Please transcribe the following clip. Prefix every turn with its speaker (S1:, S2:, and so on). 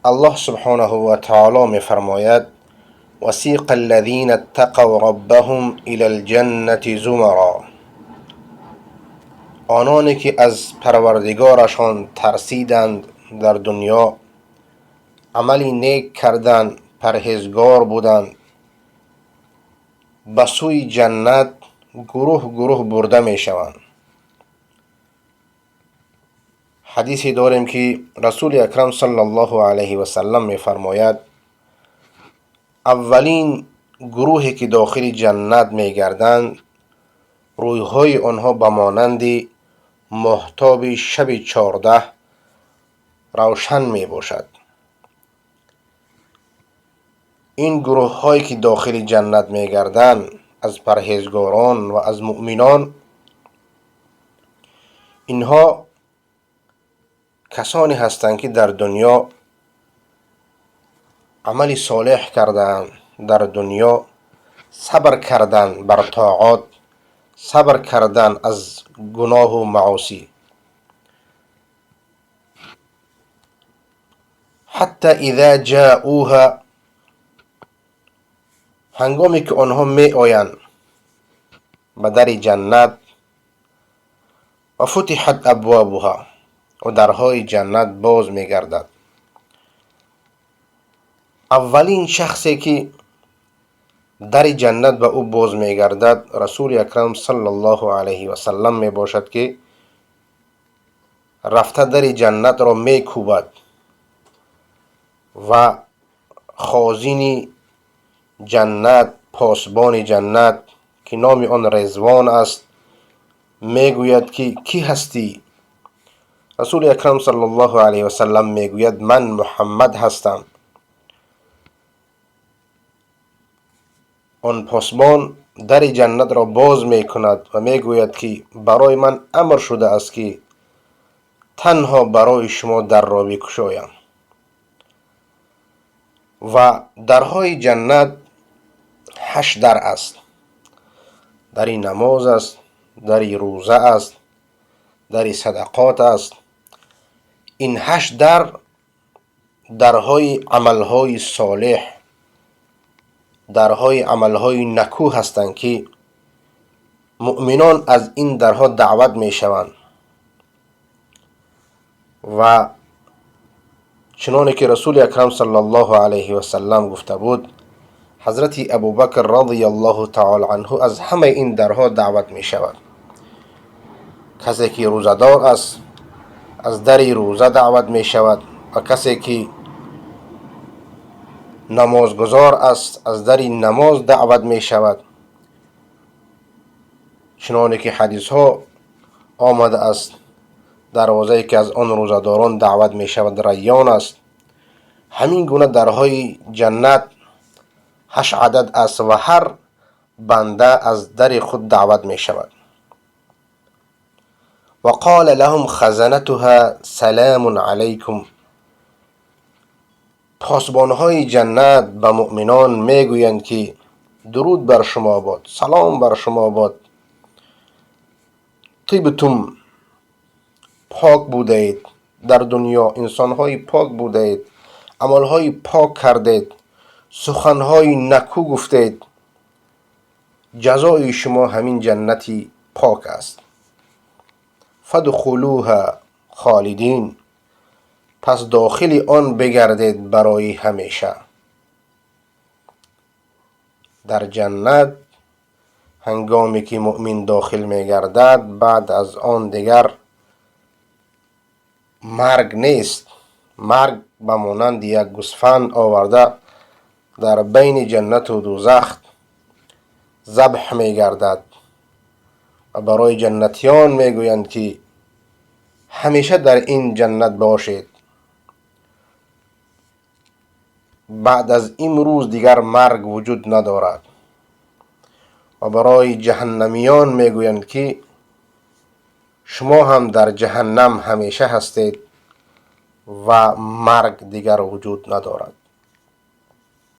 S1: الله سبحانه و تعالی می فرماید: وسیق الذین اتقوا ربهم الى الجنة زمرا. آنانی که از پروردگارشان ترسیدند، در دنیا عملی نیک کردند، پرهیزگار بودند، به سوی جنت گروه گروه برده می شوند. حدیثی داریم که رسول اکرم صلی الله علیه و سلم می فرماید: اولین گروهی که داخل جنت می گردند، رویهای آنها به مانند ماهتاب شب 14 روشن می باشد. این گروه هایی که داخل جنت می گردند از پرهیزگاران و از مؤمنان، اینها کسانی هستند که در دنیا عمل صالح کردند، در دنیا صبر کردند بر طاعات، صبر کردند از گناه و معاصی. حتی اذا جاءوها، هنگامی که آنها می آیند به در جنت، و فتحت ابوابها، و درهای جنت باز می گردد. اولین شخصی که در جنت به او باز می گردد رسول اکرم صلی الله علیه و سلم می باشد که رفته در جنت را می کوبد و خازن جنت، پاسبان جنت که نام آن رضوان است، می گوید که کی هستی؟ رسول اکرم صلی الله علیه و سلم می گوید: من محمد هستم. آن پاسبان در جنت را باز می کند و می گوید که برای من امر شده است که تنها برای شما در را بکشایم. و درهای جنت 8 در است. دری نماز است، دری روزه است، دری صدقات است. این 8 در، درهای عملهای صالح، درهای عملهای نکو هستند که مؤمنان از این درها دعوت می شوند. و چنانه که رسول اکرم صلی الله علیه و سلم گفته بود، حضرت ابوبکر رضی الله تعالی عنه از همه این درها دعوت می شود. کسی که روزه‌دار است از در روزه دعوت می شود و کسی که نمازگزار است از در نماز دعوت می شود. چنانه که حدیث ها آمده است، دروازه‌ای که از آن روزه‌داران دعوت می شود ریان است. همین گونه درهای جنت 8 عدد است و هر بنده از در خود دعوت می شود. و قال لهم خزنتها سلام علیکم. پاسبانهای جنت به مؤمنان می گویند که درود بر شما باد، سلام بر شما باد، طیبتم، پاک بوده اید، در دنیا انسانهای پاک بوده اید، عملهای پاک کردید، سخنهای نکو گفتید، جزای شما همین جنتی پاک است. فادخلوها خالدین، پس داخل آن بگردید برای همیشه. در جنت هنگامی که مؤمن داخل میگردد، بعد از آن دیگر مرگ نیست. مرگ به مانند یک گوسفند آورده در بین جنت و دوزخ ذبح میگردد و برای جنتیان میگویند که همیشه در این جنت باشید، بعد از امروز دیگر مرگ وجود ندارد. و برای جهنمیان میگویند که شما هم در جهنم همیشه هستید و مرگ دیگر وجود ندارد.